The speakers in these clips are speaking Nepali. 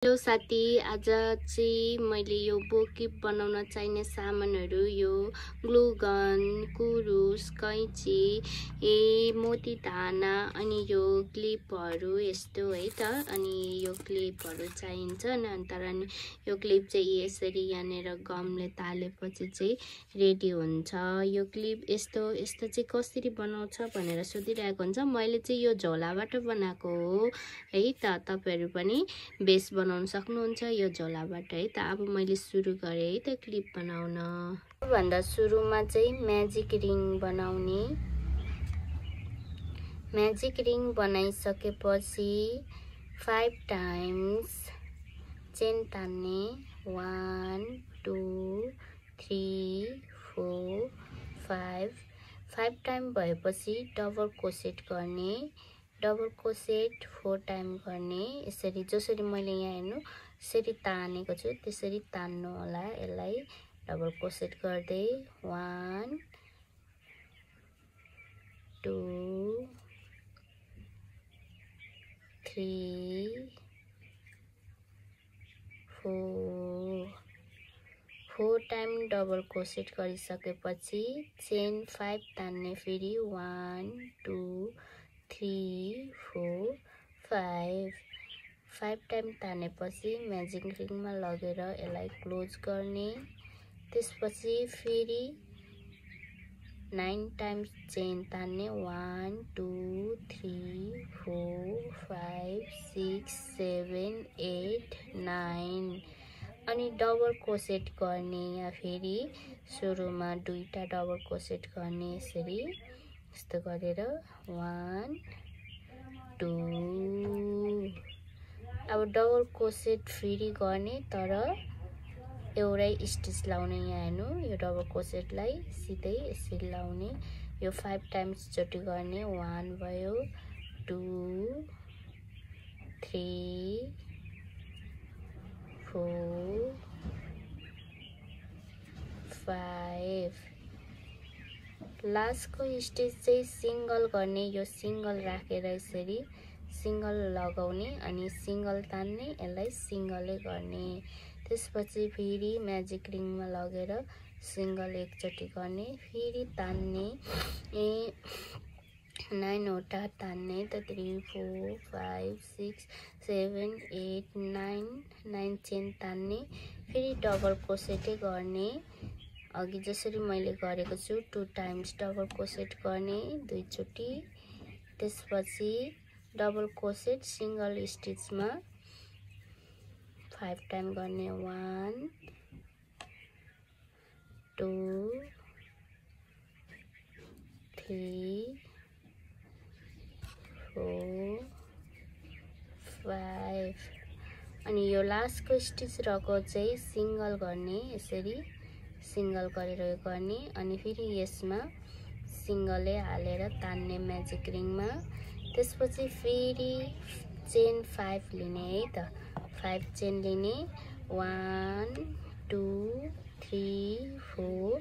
हेलो साथी, आज चाहिँ मैले यो बोकिप बनाउन चाहिने सामानहरू यो ग्लु गन, कुरुस, कैची, मोती धाना अनि यो क्लिपहरू यस्तो है त। अनि यो क्लिपहरू चाहिन्छ अनि यो क्लिप चाहिँ यसरी यहाँनेर गमले तालेपछि चाहिँ रेडी हुन्छ। यो क्लिप यस्तो चाहिँ कसरी बनाउँछ भनेर सोधिरहेको हुन्छ। मैले चाहिँ यो झोलाबाट बनाएको हो है त। तपाईहरु पनि बेस बनाउन सक्नुहुन्छ यो झोलाबाट है त। अब मैले सुरु गरे है त क्लिप बनाउन। भन्दा सुरुमा चाहिँ म्याजिक रिङ बनाउने। म्याजिक रिङ बनाइसकेपछि 5 टाइम्स चेन तान्ने। 1 2 3 4 5 टाइम भएपछि डबल क्रोसेट गर्ने। डबल क्रोसेट 4 टाइम गर्ने। यसरी जसरी मैले यहाँ हेर्नु यसरी तानेको छु त्यसरी तान्नु होला। यसलाई डबल क्रोसेट गर्दै 1 2 3 4 टाइम डबल क्रोसेट गरिसकेपछि चेन 5 तान्ने। फेरि 1 2 3 4 5 टाइम तानेपछि म्याजिक रिङमा लगेर यसलाई क्लोज गर्ने। त्यसपछि फेरि 9 टाइम्स चेन तान्ने। 1 2 3 4 5 6 7 8 9 अनि डबल क्रोसेट गर्ने। यहाँ फेरि सुरुमा दुईटा डबल क्रोसेट गर्ने। यसरी यस्तो गरेर 1 2 अब डबल क्रोसेट फेरि गर्ने तर एउटै स्टिच लाउने। यहाँ हेर्नु यो डबल क्रोसेटलाई सिधै यसरी लाउने। यो 5 टाइम्स चोटि गर्ने। 1 भयो 2 3 4 5 लास्टको स्टिच चाहिँ सिंगल गर्ने। यो सिंगल राखेर यसरी सिंगल लगाउने अनि सिंगल तान्ने। यसलाई सिंगलै गर्ने। त्यसपछि फेरि म्याजिक रिङमा लगेर सिंगल एकचोटि गर्ने। फेरि तान्ने 9 वटा तान्ने त 3 4 5 6 7 8 9 चेन तान्ने। फेरि डबल क्रोसेटै गर्ने। अघि जसरी मैले गरेको छु 2 टाइम्स डबल क्रोसेट गर्ने दुईचोटि। त्यसपछि डबल क्रोसेट सिंगल स्टिचमा 5 टाइम गर्ने। 1 2 3 4 5 अनि यो लास्टको स्टिच रहेको चाहिँ सिंगल गर्ने। यसरी सिंगल गरेर गर्ने अनि फेरि यसमा सिंगलै हालेर तान्ने म्याजिक रिङमा। त्यसपछि फेरि चेन 5 लिने है त। 5 चेन लिने। 1 2 3 4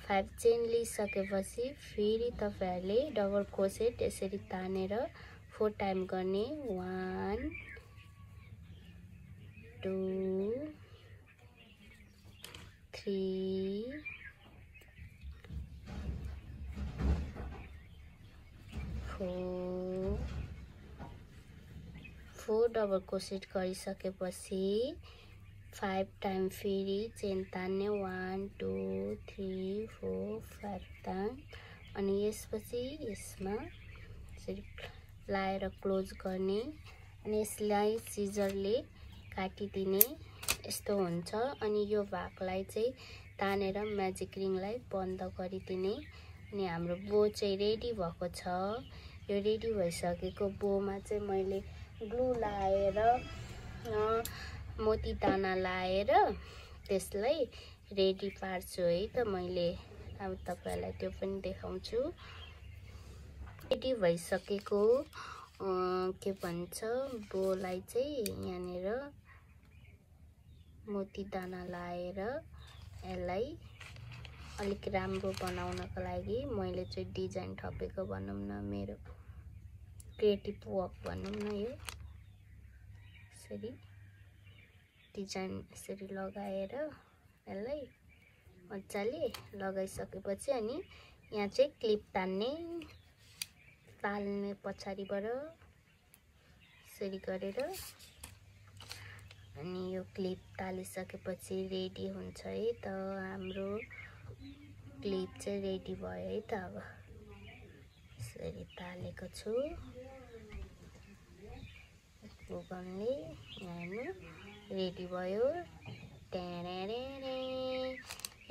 5 चेन लिइसकेपछि फेरि तपाईहरुले डबल क्रोसेट यसरी तानेर 4 टाइम गर्ने। 1 2 3 4 डबल क्रोसेट गरिसकेपछि 5 टाइम फेरि चेन तान्ने। 1 2 3 4 5 टाइम अनि यसपछि यसमा यसरी लाएर क्लोज गर्ने अनि यसलाई सिजरले काटिदिने। यस्तो हुन्छ। अनि यो भागलाई चाहिँ तानेर म्याजिक रिङलाई बन्द गरिदिने। अनि हाम्रो बो चाहिँ रेडी भएको छ। यो रेडी भइसकेको बोमा चाहिँ मैले ग्लु लाएर मोती दाना लाएर त्यसलाई रेडी पार्छु है त मैले। अब तपाईहरुलाई त्यो पनि देखाउँछु। रेडी भइसकेको के भन्छ बोलाई चाहिँ यहाँनेर मोती दाना लाएर यसलाई अलिक राम्रो बनाउनको लागि मैले चाहिँ डिजाइन थपेको भनौं न, मेरो क्रिएटिभ वर्क भनौं न यो। यसरी डिजाइन यसरी लगाएर यसलाई मजाले लगाइसकेपछि अनि यहाँ चाहिँ क्लिप ताल्ने पछाडिबाट यसरी गरेर अनि यो क्लिप तालिसकेपछि रेडी हुन्छ है त हाम्रो क्लिप चाहिँ रेडी भयो है त अब यसरी तालेको छु ग्लुगनले यहाँ रेडी भयो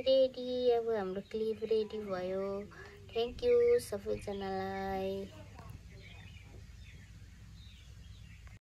रेडी अब हाम्रो क्लिप रेडी भयो थ्यांक यू सबैजनालाई